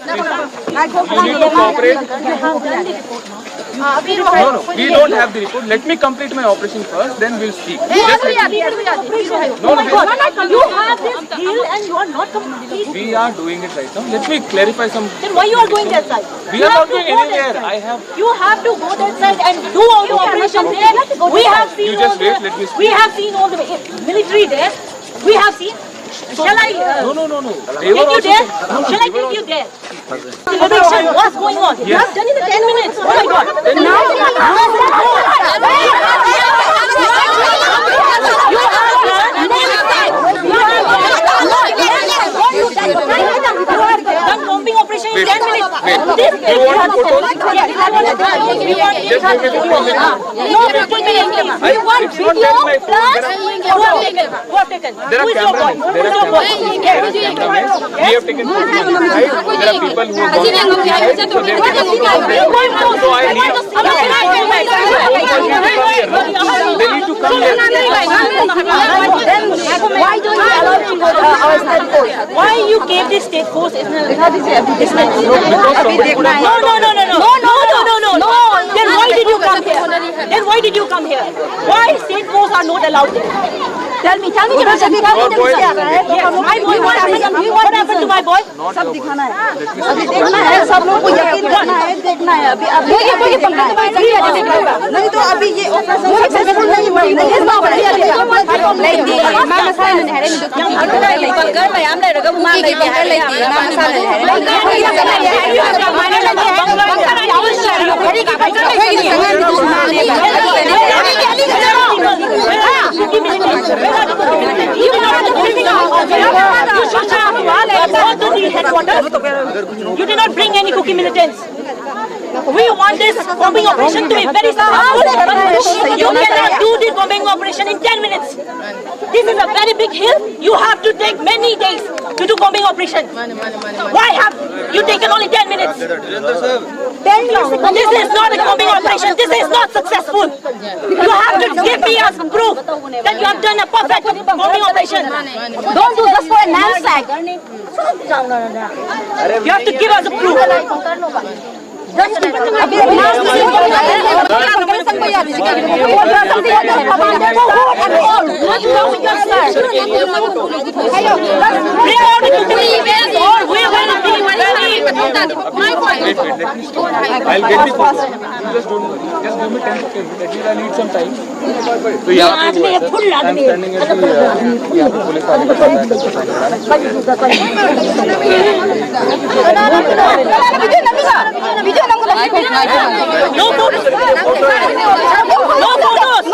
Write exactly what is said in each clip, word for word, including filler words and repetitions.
You need to cooperate. No, no, we don't have the report. Let me complete my operation first, then we'll speak. Just let me. No, no, You have this deal and you are not completing. We are doing it right now. Let me clarify some. Then why you are going that side? We are not going anywhere. I have. You have to go that side and do all the operation there. We have seen You all just wait. the, Let me we speak. have seen all the military there. We have seen. Shall I? Uh, No, no, no, no. Can you dare? Shall I take you there? Eviction was going on. You have done in the ten minutes. Oh my God. Now, done combing operation in ten minutes. Wait. You want the photos? Yes, I want the photos. Just give me the phone. No, fifteen minutes. I, it's not there in my phone. There are, Who have taken? Who have taken? there are Who is your boy? cameramen. There are cameramen. There are cameramen. We have taken photos, right? There are people who have gone inside, so they have taken photos. So I need, they need to come here. Why don't you allow to go to our state force? Why you gave this state force? Is not, is not, is not, no, no, no, no, no, no, no, no, no, no. Then why did you come here? Then why did you come here? Why state force are not allowed there? Tell me, tell me, tell me, tell me. Yes, my boy, what happened? What happened to my boy? सब दिखाना है। अभी देखना है, सब लोगों को यकीन करना है, देखना है। अभी अभी अभी देखना है। नहीं तो अभी ये ऑपरेशन सक्सेसफुल नहीं बनेगा। You did not bring any Kuki militants. We want this combing operation to be very successful. You cannot do the combing operation in ten minutes. This is a very big hill. You have to take many days. to do combing operation. Why have you taken only ten minutes? This is not a combing operation. This is not successful. You have to give me a proof that you have done a perfect combing operation. Don't do just for a knapsack. You have to give us a proof. I'll get the first. You just don't know. Just give me ten seconds. At least I need some time. तो यहाँ पे वो है, sir. I'm standing at the, uh, यहाँ पे police वाले के साथ। No photos. No photos.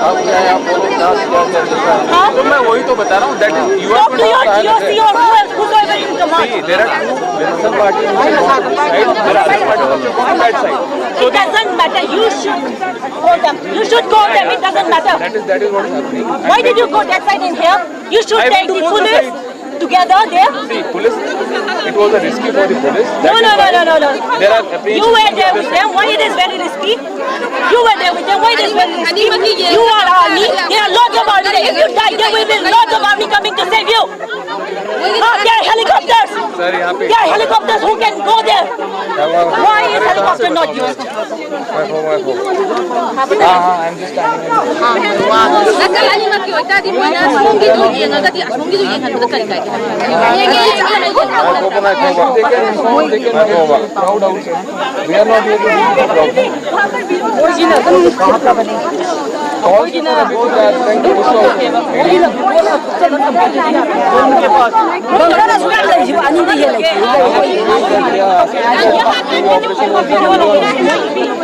अब क्या है, आप बोलो, क्या, क्या, क्या, क्या? तो मैं वही तो बता रहा हूँ, that is, you are not your, your, your, who else, whosoever in command. See, there are two Wilson party on this side, there are other party on that side. So it doesn't matter. You should call them. You should call them. It doesn't matter. That is, that is what is happening. Why did you go that side in here? You should take the police together there. See, police, it was a risky for the police. No, no, no, no, no, no. There are you were there with them. Why it is very risky? You were there with them. Why it is very risky? You are army. There are lots of army. If you die, there will be lots of army coming to save you. Ah, there are helicopters. There are helicopters who can go there. Why is helicopter not used? We are not here to do the problem. Calls to the people that are trying to push out. ꯕꯪꯀꯔꯗ ꯁꯨꯛꯌꯥꯝ ꯂꯩꯔꯤꯁꯤꯕꯨ ꯑꯅꯤꯗꯤ ꯍꯦꯜꯂꯦ꯫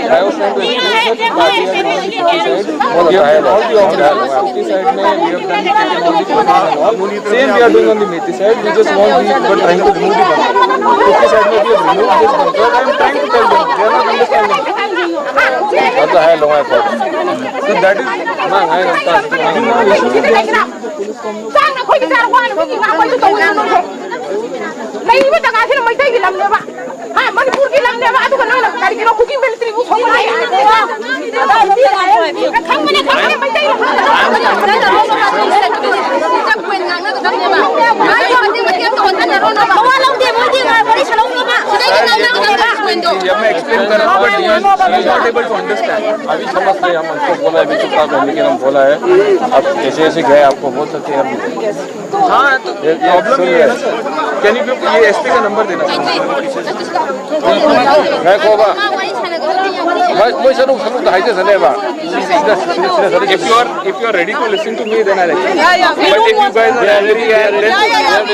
I was trying to explain that, but we have done fifty side. We have done fifty side में we have done taken all the photos and all. Same we are doing on the Meitei side. We just want, we were trying to remove the bunker. Fifty side में we have removed this bunker. I am trying to tell them. They are not understanding. अब तो है लोगों का। So that is, ꯆꯥꯡꯅ ꯑꯩꯈꯣꯏꯒꯤ ꯆꯥꯔ ꯋꯥꯅ ꯃꯤꯒꯤ ꯉꯥ ꯑꯩꯈꯣꯏꯁꯨ ꯇꯧꯕ ꯉꯝꯃꯣꯏ꯫ ꯂꯩꯔꯤꯕ ꯖꯒꯥꯁꯤꯅ ꯃꯩꯇꯩꯒꯤ ꯂꯝꯅꯦꯕ꯫ ꯍꯥ, ꯃꯅꯤꯄꯨꯔꯒꯤ ꯂꯝꯅꯦꯕ꯫ ꯑꯗꯨꯒ ꯅꯣꯏꯅ ꯀꯔꯤꯒꯤꯅꯣ ꯀꯨꯀꯤ ꯃꯤꯂꯤꯇꯔꯤꯕꯨ ꯁꯣꯛꯍꯜꯂꯦ? ꯈꯪꯕꯅꯦ, ꯈꯪꯕꯅꯦ, ꯃꯩꯇꯩ ꯂꯝꯅꯦꯕ꯫ ꯃꯋꯥ ꯂꯧꯗꯦ, ꯃꯣꯏꯗꯤ ꯋꯥꯔꯤ ꯁꯥꯟꯅꯧꯅꯣꯕ꯫ ꯁꯤꯗꯩꯗ ꯉꯥꯡꯅꯒꯗꯕ꯫ ये मैं एक्सप्लेन कर रहा हूँ, but he is, he is not able to understand. अभी समझते हैं हम, उनको बोला है, अभी चुपचाप है, लेकिन हम बोला है, अब जैसे जैसे गए आपको बोल सकते हैं हम। हाँ, तो ये प्रॉब्लम ये है ना सर, कैन यू, ये एसपी का नंबर देना सर। मैं को बा, मैं, मैं सर, सर, तो हाइजे सर, बा। If you are, if you are ready to listen to me, then I'll accept. But if you guys are angry and then, I'll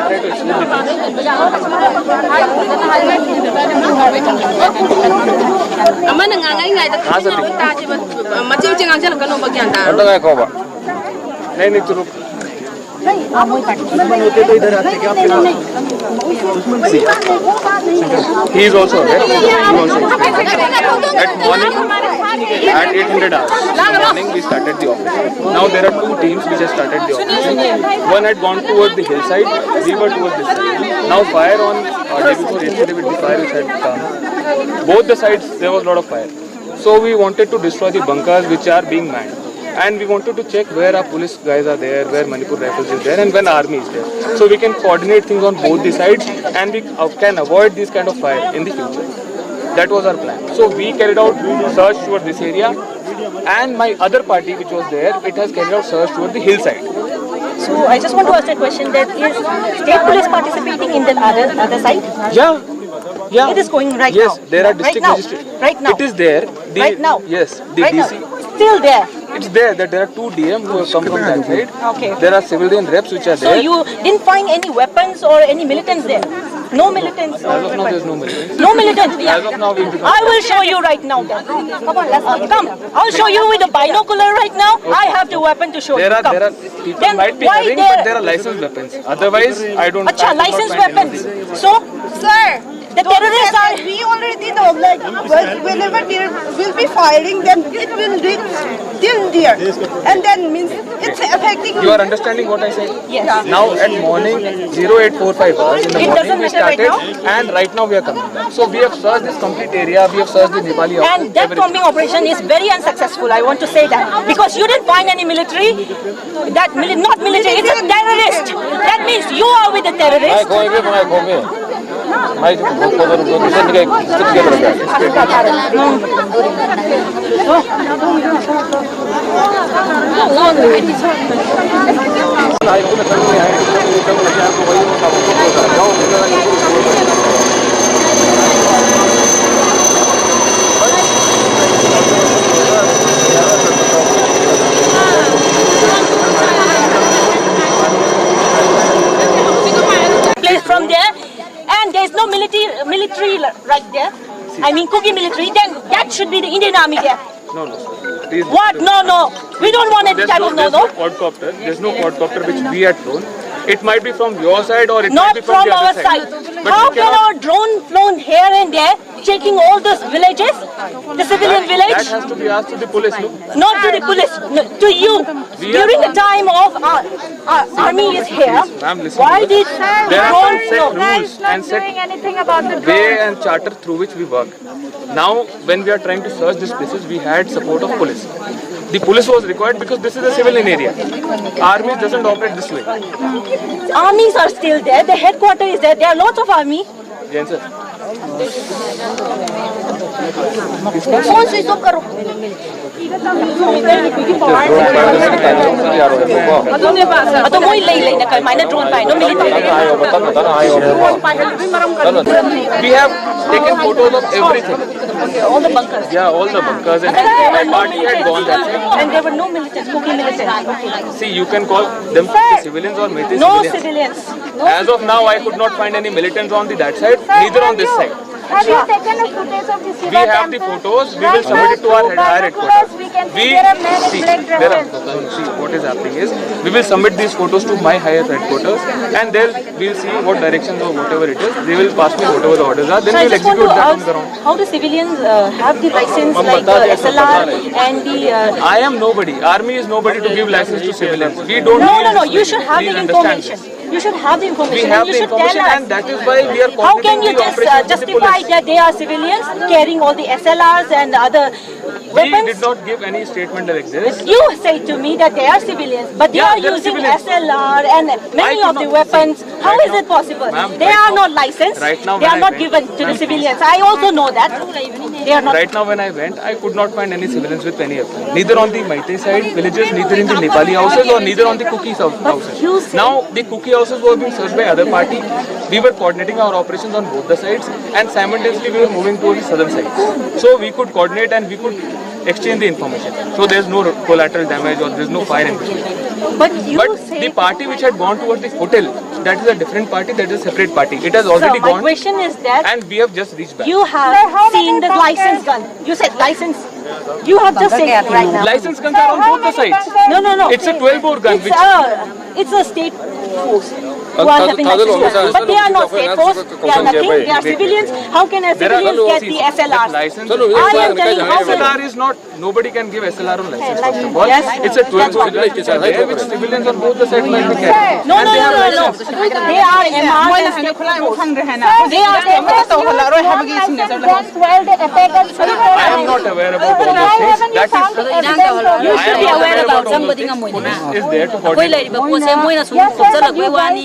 try to explain it. ꯑꯃꯅ ꯉꯥꯡꯉꯛꯏꯉꯩꯗ हाँ sir, ठीक। ꯇꯥꯁꯦꯕ꯫ ꯃꯆꯦ ꯃꯆꯦ ꯉꯥꯡꯁꯤꯜꯂꯛꯀꯅꯣꯕ, ꯒ꯭ꯌꯥꯟ ꯇꯥ꯫ अंदर आए को बा। नहीं, नहीं, चलो। He is also aware. He also explained. At morning, at eight hundred hours in the morning, we started the operation. Now there are two teams which have started the operation. One had gone towards the hillside, we were towards this side. Now fire on uh, day before yesterday with the fire which had come. Both the sides there was a lot of fire. So we wanted to destroy the bunkers which are being mined. And we wanted to check where our police guys are there, where Manipur Rifles is there, and when army is there. So we can coordinate things on both the sides, and we uh, can avoid this kind of fire in the future. That was our plan. So we carried out search towards this area, and my other party, which was there, it has carried out search towards the hillside. So I just want to ask a question that is state police participating in the other other side? Yeah, Yeah. It is going right Yes, now. there are Right district now. magistrate. Right now. It is there. The, Right now. Yes, the Right D C. now. Still there. It's there that there are two D M who have come from that side. Okay. There are civilian reps which are So there. you didn't find any weapons or any militants there? No militants or As of now, weapons? there's no militants. No militants. As of now, we I will show you right now then. Come on, let's go. Come. I'll show you with the binocular right now. I have the weapon to show There you. are Come. there are people Then might be why having, there but there are licensed weapons. Otherwise, I don't. अच्छा, I do not licensed find weapons. anything. So, sir, the terrorists are. We already know, like, whenever there will be firing, then it will reach till there, and then means it's affecting. You are understanding what I said? Yes. Now at morning, zero eight four five hours in the It morning doesn't we matter right started, now. and right now we are coming back. So we have searched this complete area. We have searched the Nepali office, And that everything. combing operation is very unsuccessful. I want to say that because you didn't find any military. That mili- not military. It's a terrorist. That means you are with the terrorist. Place from there, and there is no military military right there. I mean, Kuki military. Then that should be the Indian army there. No, no, sir. Please. What? No, no. We don't want any There's type no, of no, there's no. no quadcopter. There's no quadcopter which we had flown. It might be from your side or it Not might be from from the our other side. side. But How you can cannot our drone flown here and there, checking all those villages, the civilian That village? has to be asked to the police, no? Not to the police, no, to you. We are During the time of our, our army is here, Ma'am, listen why to us. did There are drone some set flow? rules and set doing anything about the way drone. and charter through which we work. Now, when we are trying to search these places, we had support of police. The police was required because this is a civilian area. Army doesn't operate this way. Armies are still there. The headquarter is there. There are lots of army. Jain sir. Phone switch of ꯀꯔꯣ꯫ ꯑꯗꯨꯅꯦꯕ, ꯑꯗꯣ ꯃꯣꯏ ꯂꯩ ꯂꯩꯅ ꯀꯃꯥꯏꯅ drone ꯄꯥꯏꯅꯣ? Military drone ꯄꯥꯏꯍꯜꯂꯤꯕꯒꯤ ꯃꯔꯝ ꯀꯔꯤ? We have taken photos of everything. Okay, all the bunkers. Yeah, all the bunkers and my party had gone that side. And there were no militants, Kuki militants. Okay. See, you can call them civilians or Meitei civilians. No civilians. As of now, I could not find any militants on the that side, neither on this side. Have you taken a footage of the Shiva temple? We have the photos. We will submit it to our higher headquarters. We can see there are men in black dresses. See, what is happening is, we will submit these photos to my higher headquarters, and then we'll see what directions or whatever it is. They will pass me whatever the orders are. Then we'll execute that on the ground. How do civilians uh, have the license like the S L R and the? Uh, I am nobody. Army is nobody to give license to civilians. We don't. No, no, no. You should have the information. You should have the information. We have the information, and that is why we are coordinating the operation with the police. How can you just uh, justify that they are civilians carrying all the S L Rs and other weapons? We did not give any statement like this. You say to me that they are civilians, but they are using S L R and many of the weapons. How is it possible? They are not licensed. They are not given to the civilians. I also know that. They are not. Right now, when I went, I could not find any civilians with any weapon. Neither on the Meitei side villages, neither in the Nepali houses, or neither on the Kuki hou- houses. Now, the Kuki houses were being searched by other party. We were coordinating our operations on both the sides, and simultaneously we were moving towards the southern side. So we could coordinate and we could exchange the information. So there's no collateral damage or there's no fire in between. But you But the party which had gone towards the hotel, that is a different party, that is a separate party. It has already gone. So my question is that and we have just reached back. You have seen the license gun. You said license. You have just said it right now. License guns are on both the sides. No, no, no. It's a twelve bore gun. It's which a, it's a state force who are having license guns. But they are not state force. They are nothing. They are civilians. How can a civilian get the S L R? License. I am telling how S L R is not Nobody can give S L R on license, first of all. Yes. It's a twelve bore gun. There which civilians on both the sides might be carrying. No, no, no, no, no. They are M R and state force. They are state force. I am not aware about all those things. That is, you should be aware about all those things. Police is there to coordinate. ꯑꯩꯈꯣꯏ ꯂꯩꯔꯤꯕ ꯄꯣꯠꯁꯦ ꯃꯣꯏꯅ ꯁꯨꯝ ꯈꯣꯝꯖꯜꯂꯛꯄꯩ ꯋꯥꯅꯤ꯫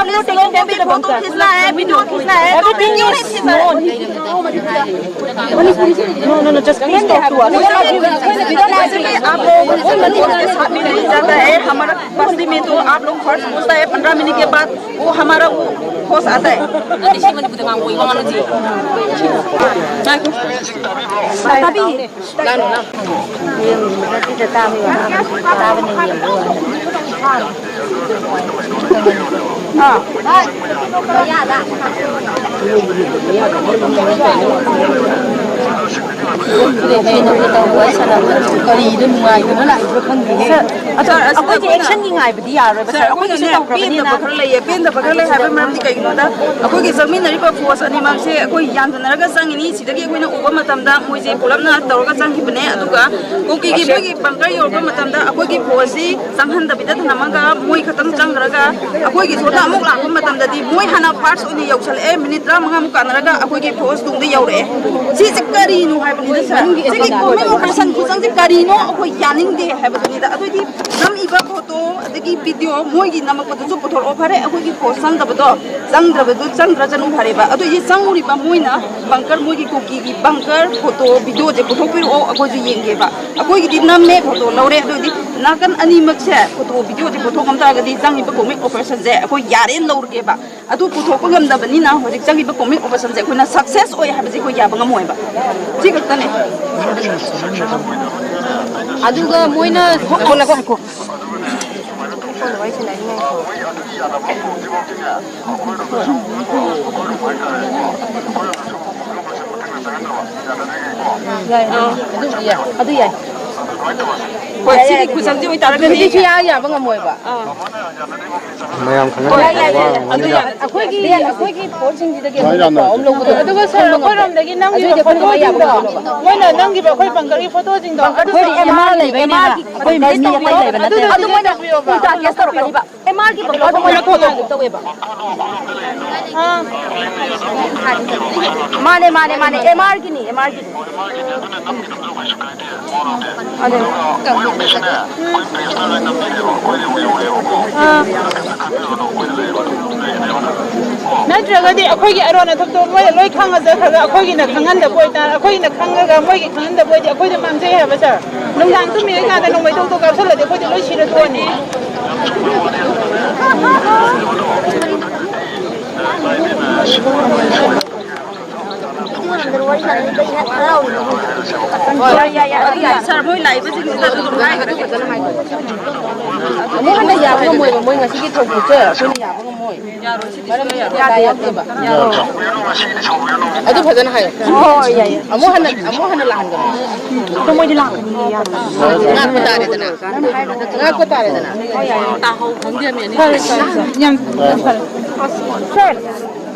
आप लोग taken time पे photo खींचना है, वीडियो खींचना है, तो everything is known. No, no, no, just please talk to us. आप लोग उन लोगों के साथ में नहीं जाता है, हमारा बस्ती में तो आप लोग घर से बोलता है, पंद्रह मिनट के बाद वो हमारा वो होश आता है. ꯀꯔꯤꯗ ꯅꯨꯡꯉꯥꯏꯗꯅ ꯂꯥꯛꯏꯕ꯭ꯔꯥ ꯈꯪꯗꯦꯅꯦ꯫ ꯑꯗꯣ ꯑꯩꯈꯣꯏꯁꯦ ꯑꯦꯛꯁꯟꯒꯤ ꯉꯥꯏꯕꯗꯤ ꯌꯥꯔꯣꯏꯕ, ꯁꯥꯔ, ꯑꯩꯈꯣꯏꯒꯤꯁꯨ ꯇꯧꯈ꯭ꯔꯕꯅꯤꯅ꯫ ꯄꯦꯟꯗꯕ ꯈꯔ ꯂꯩꯌꯦ꯫ ꯄꯦꯟꯗꯕ ꯈꯔ ꯂꯩ ꯍꯥꯏꯕ ꯃꯔꯝꯗꯤ ꯀꯩꯒꯤꯅꯣꯗ, ꯑꯩꯈꯣꯏꯒꯤ ꯆꯪꯃꯤꯟꯅꯔꯤꯕ ꯐꯣꯔꯁ ꯑꯅꯤꯃꯛꯁꯦ ꯑꯩꯈꯣꯏ ꯌꯥꯟꯁꯤꯟꯅꯔꯒ ꯆꯪꯉꯤꯅꯤ꯫ ꯁꯤꯗꯒꯤ ꯑꯩꯈꯣꯏꯅ ꯎꯕ ꯃꯇꯝꯗ ꯃꯣꯏꯁꯦ ꯄꯨꯂꯞꯅ ꯇꯧꯔꯒ ꯆꯪꯈꯤꯕꯅꯦ꯫ ꯑꯗꯨꯒ ꯀꯨꯀꯤꯒꯤ ꯃꯣꯏꯒꯤ ꯕꯪꯀꯔ ꯌꯧꯔꯛꯄ ꯃꯇꯝꯗ ꯑꯩꯈꯣꯏꯒꯤ ꯐꯣꯔꯁꯁꯤ ꯆꯪꯍꯟꯗꯕꯤꯗ ꯊꯝꯃꯒ ꯃꯣꯏ ꯈꯛꯇꯪ ꯆꯪꯈ꯭ꯔꯒ ꯑꯩꯈꯣꯏꯒꯤ ꯁꯣꯝꯗ ꯑꯃꯨꯛ ꯂꯥꯛꯄ ꯃꯇꯝꯗꯗꯤ ꯃꯣꯏ ꯍꯥꯟꯅ ꯐꯥꯔꯁ ꯑꯣꯏꯅ ꯌꯧꯁꯜꯂꯛꯑꯦ꯫ ꯃꯤꯅꯤꯠ ꯇꯔꯥꯃꯉꯥꯃꯨꯛ ꯀꯥꯟꯅꯔꯒ ꯑꯩꯈꯣꯏꯒꯤ ꯐꯣꯔꯁ ꯇꯨꯡꯗ ꯌꯧꯔꯛꯑꯦ꯫ ꯁꯤꯁꯦ ꯀꯔꯤꯅꯣ ꯍꯥꯏꯕꯅꯤꯗ, ꯁꯥꯔ? ꯁꯤꯒꯤ ꯀꯣꯃꯤꯡ ꯑꯣꯄꯔꯦꯁꯟ ꯈꯨꯆꯪꯁꯦ ꯀꯔꯤꯅꯣ ꯑꯩꯈꯣꯏ ꯌꯥꯅꯤꯡꯗꯦ ꯍꯥꯏꯕꯗꯨꯅꯤꯗ꯫ ꯑꯗꯨꯗꯤ ꯅꯝꯃꯤꯕ ꯐꯣꯇꯣ ꯑꯗꯒꯤ ꯚꯤꯗꯤꯑꯣ ꯃꯣꯏꯒꯤ ꯅꯝꯃꯛꯄꯗꯨꯁꯨ ꯄꯨꯊꯣꯔꯛꯑꯣ꯫ ꯐꯔꯦ, ꯑꯩꯈꯣꯏꯒꯤ ꯐꯣꯔꯁ ꯆꯪꯗꯕꯗꯣ, ꯆꯪꯗ꯭ꯔꯕꯗꯨ ꯆꯪꯗ꯭ꯔꯖꯅꯨ ꯐꯔꯦꯕ꯫ ꯑꯗꯨ ꯑꯩꯁꯦ ꯆꯪꯉꯨꯔꯤꯕ ꯃꯣꯏꯅ ꯕꯪꯀꯔ, ꯃꯣꯏꯒꯤ ꯀꯨꯀꯤꯒꯤ ꯕꯪꯀꯔ ꯐꯣꯇꯣ ꯚꯤꯗꯤꯑꯣꯁꯦ ꯄꯨꯊꯣꯛꯄꯤꯔꯛꯑꯣ, ꯑꯩꯈꯣꯏꯁꯨ ꯌꯦꯡꯒꯦꯕ꯫ ꯑꯩꯈꯣꯏꯒꯤꯗꯤ ꯅꯝꯃꯦ, ꯐꯣꯇꯣ ꯂꯧꯔꯦ꯫ ꯑꯗꯨ ꯑꯣꯏꯗꯤ ꯅꯥꯀꯟ ꯑꯅꯤꯃꯛꯁꯦ ꯐꯣꯇꯣ ꯚꯤꯗꯤꯑꯣꯁꯦ ꯄꯨꯊꯣꯛ ꯉꯝ ꯇꯥꯔꯒꯗꯤ ꯆꯪꯉꯤꯕ ꯀꯣꯃꯤꯡ ꯑꯣꯄꯔꯦꯁꯟꯁꯦ ꯑꯩꯈꯣꯏ ꯌꯥꯔꯦꯅ ꯂꯧꯔꯒꯦꯕ꯫ ꯑꯗꯨ ꯄꯨꯊꯣꯛꯄ ꯉꯝꯗꯕꯅꯤꯅ ꯍꯧꯖꯤꯛ ꯆꯪꯉꯤꯕ ꯀꯣꯃꯤꯡ ꯑꯣꯄꯔꯦꯁꯟꯁꯦ ꯑꯩꯈꯣꯏꯅ ꯁꯛꯁꯦꯁ ꯑꯣꯏ ꯍꯥꯏꯕꯁꯦ ꯑꯩꯈꯣꯏ ꯌꯥꯕ ꯉꯝꯃꯣꯏꯕ꯫ ꯁꯤ ꯈꯛꯇꯅꯦ꯫ ꯑꯗꯨꯒ ꯃꯣꯏꯅ ꯉꯥꯏꯈꯣ, ꯉꯥꯏꯈꯣ, ꯉꯥꯏꯈꯣ꯫ ꯌꯥꯏ, ꯑꯗꯨ, ꯑꯗꯨꯕꯨꯗꯤ ꯌꯥꯏ꯫ ꯑꯗꯨ ꯌꯥꯏ꯫ ꯍꯣꯏ, ꯁꯤꯒꯤ ꯈꯨꯆꯪꯁꯤ ꯑꯣꯏꯇꯥꯔꯒꯗꯤ ꯁꯤꯗꯤ ꯁꯨꯡꯌꯥ ꯌꯥꯕ ꯉꯝꯃꯣꯏꯕ꯫ ꯑꯥ꯫ ꯃꯌꯥꯝ ꯈꯪꯍꯟꯕ ꯌꯥꯏ, ꯌꯥꯏ, ꯌꯥꯏ꯫ ꯑꯗꯨ ꯌꯥꯏ꯫ ꯑꯩꯈꯣꯏꯒꯤ, ꯑꯩꯈꯣꯏꯒꯤ ꯐꯣꯔꯁꯁꯤꯡꯁꯤꯗꯒꯤ ꯑꯩꯈꯣꯏꯅ ꯄꯥꯎ ꯑꯃ ꯂꯧꯕꯗꯣ ꯑꯗꯨꯒ ꯁꯥꯔ, ꯈꯪꯕ ꯉꯝꯃꯣꯏ꯫ ꯑꯩꯈꯣꯏꯔꯣꯝꯗꯒꯤ ꯅꯝꯈꯤꯕ ꯑꯗꯨꯏꯗꯤ ꯑꯩꯈꯣꯏꯅ ꯀꯃꯥꯏꯅ ꯌꯥꯕ ꯐꯣꯇꯣꯁꯤꯡꯗꯣ ꯉꯝꯃꯣꯏꯕ? ꯃꯣꯏꯅ ꯅꯝꯈꯤꯕ ꯑꯩꯈꯣꯏ ꯕꯪꯀꯔꯒꯤ ꯐꯣꯇꯣꯁꯤꯡꯗꯣ ꯑꯗꯨꯁꯨ ꯑꯩꯈꯣꯏꯗꯤ ꯑꯦꯝ ꯑꯥꯔ ꯂꯩꯕꯩꯅꯦꯕ꯫ ꯑꯗꯨ ꯑꯩꯈꯣꯏ ꯃꯤ ꯑꯇꯩ ꯇꯧꯕꯤꯌꯣ꯫ ꯇꯧꯕꯤꯌꯣ꯫ ꯑꯗꯨ ꯃꯣꯏꯅ ꯎꯜꯇꯥ ꯀꯦꯁ ꯇꯧꯔꯛꯀꯅꯤꯕ꯫ ꯑꯦꯝ ꯑꯥꯔꯒꯤ ꯄꯣꯠꯇꯣ ꯑꯗꯨꯃꯥꯏꯅ ꯈꯣꯡꯅ ꯇꯧꯋꯦꯕ꯫ ꯑꯥ꯫ ꯃꯥꯅꯦ, ꯃꯥꯅꯦ, ꯃꯥꯅꯦ, ꯑꯦꯝ ꯑꯥꯔꯒꯤꯅꯤ, ꯑꯦꯝ ꯑꯥꯔꯒꯤꯅꯤ꯫ ꯑꯗꯨ ꯑꯥ꯫ ꯅꯠꯇ꯭ꯔꯒꯗꯤ ꯑꯩꯈꯣꯏꯒꯤ ꯑꯔꯣꯟ ꯑꯊꯨꯞꯇꯣ ꯃꯣꯏꯅ ꯂꯣꯏ ꯈꯪꯉ ꯆꯠꯈ꯭ꯔꯒ ꯑꯩꯈꯣꯏꯒꯤꯅ ꯈꯪꯍꯟꯗꯕ ꯑꯣꯏꯇꯥꯔꯦ, ꯑꯩꯈꯣꯏꯒꯤꯅ ꯈꯪꯉꯒ ꯃꯣꯏꯒꯤ ꯈꯪꯍꯟꯗꯕ ꯑꯣꯏꯗꯤ ꯑꯩꯈꯣꯏꯗ ꯃꯥꯡꯖꯩ ꯍꯥꯏꯕ, ꯁꯥꯔ꯫ ꯅꯨꯡꯗꯥꯡ ꯇꯨꯝꯃꯤꯉꯩ ꯀꯥꯟꯗ ꯅꯣꯡꯃꯩ ꯇꯣꯛ ꯇꯣꯛ ꯀꯥꯞꯁꯜꯂꯗꯤ ꯑꯩꯈꯣꯏꯗꯤ ꯂꯣꯏ ꯁꯤꯔ ꯇꯣꯛꯑꯅꯤ꯫ ꯍꯣꯏ, ꯌꯥꯏ, ꯌꯥꯏ, ꯌꯥꯏ꯫ ꯁꯥꯔ, ꯃꯣꯏ ꯂꯥꯛꯏꯕꯁꯤꯡꯁꯤꯗ ꯑꯗꯨꯝ ꯍꯥꯏꯈ꯭ꯔꯒꯦ꯫ ꯑꯃꯨꯛ ꯍꯟꯅ ꯌꯥꯕ ꯉꯝꯃꯣꯏꯕ, ꯃꯣꯏ ꯉꯁꯤꯒꯤ ꯊꯧꯗꯣꯛꯁꯦ ꯑꯩꯈꯣꯏꯅ ꯌꯥꯕ ꯉꯝꯃꯣꯏ꯫ ꯌꯥꯔꯣꯏ, ꯁꯤꯗꯤ ꯃꯔꯝꯗꯤ ꯁꯨꯡꯌꯥ ꯌꯥꯗꯦ꯫ ꯌꯥꯗꯦꯕ꯫ ꯑꯗꯨ ꯐꯖꯅ ꯍꯥꯏꯌꯣ꯫ ꯍꯣꯏ, ꯌꯥꯏ, ꯌꯥꯏ꯫ ꯑꯃꯨꯛ ꯍꯟꯅ, ꯑꯃꯨꯛ ꯍꯟꯅ ꯂꯥꯛꯍꯟꯒꯅꯨ꯫ ꯑꯗꯣ ꯃꯣꯏꯗꯤ ꯂꯥꯛꯀꯅꯤ, ꯌꯥꯔꯣꯏ꯫ ꯉꯥꯛꯄ ꯇꯥꯔꯦꯗꯅ꯫ ꯉꯥꯛꯄ ꯇꯥꯔꯦꯗꯅ꯫ ꯍꯣꯏ, ꯌꯥꯏ, ꯌꯥꯏ꯫ ꯇꯥꯍꯧ ꯈꯪꯗꯦ, ꯃꯤ ꯑꯅꯤ꯫ ꯐꯔꯦ, ꯐꯔꯦ, ꯐꯔꯦ꯫ ꯌꯥꯝ ꯐꯔꯦ꯫ Sir,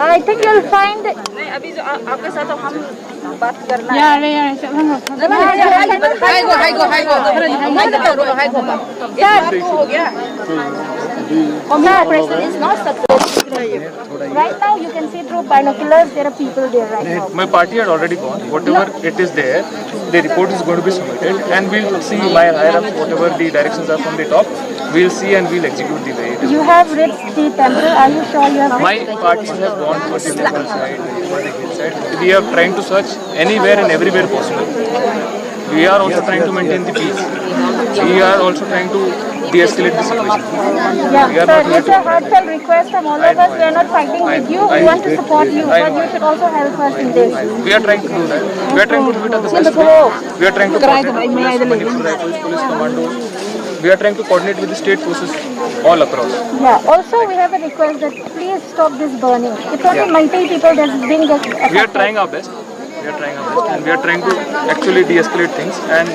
I think you'll find नहीं, अभी जो आ-, आपके साथ तो हम बात करना है। ꯌꯥꯔꯦ, ꯌꯥꯔꯦ, ꯆꯠꯍꯜꯂꯣ꯫ ꯍꯥꯏꯒꯣ, ꯍꯥꯏꯒꯣ, ꯍꯥꯏꯒꯣ꯫ ꯍꯥꯏꯒꯣ, ꯍꯥꯏꯒꯣ, ꯍꯥꯏꯒꯣ꯫ Sir, sir, is not successful. Right now, you can see through binoculars, there are people there right now. My party had already gone. Whatever it is there, the report is going to be submitted, and we'll see by higher ups, whatever the directions are from the top, we'll see and we'll execute the way it is. You have reached the temple. Are you sure you have My parties have gone for the temple side, for the hill side. We are trying to search anywhere and everywhere possible. We are also trying to maintain the peace. We are also trying to de-escalate the situation. Yeah, we are sir, not here it's to a heartfelt request from all of us. We are not fighting with you. We want to support you, but you should also help us in this. We are trying to do that. We are trying to do it at the best way. We are trying to coordinate with police, Manipur Rifles, police commandos. We are trying to coordinate with the state forces all across. Yeah. Also, we have a request that please stop this burning. It's only multi people that's being just affected. We are trying our best. We are trying our best, and we are trying to actually de-escalate things and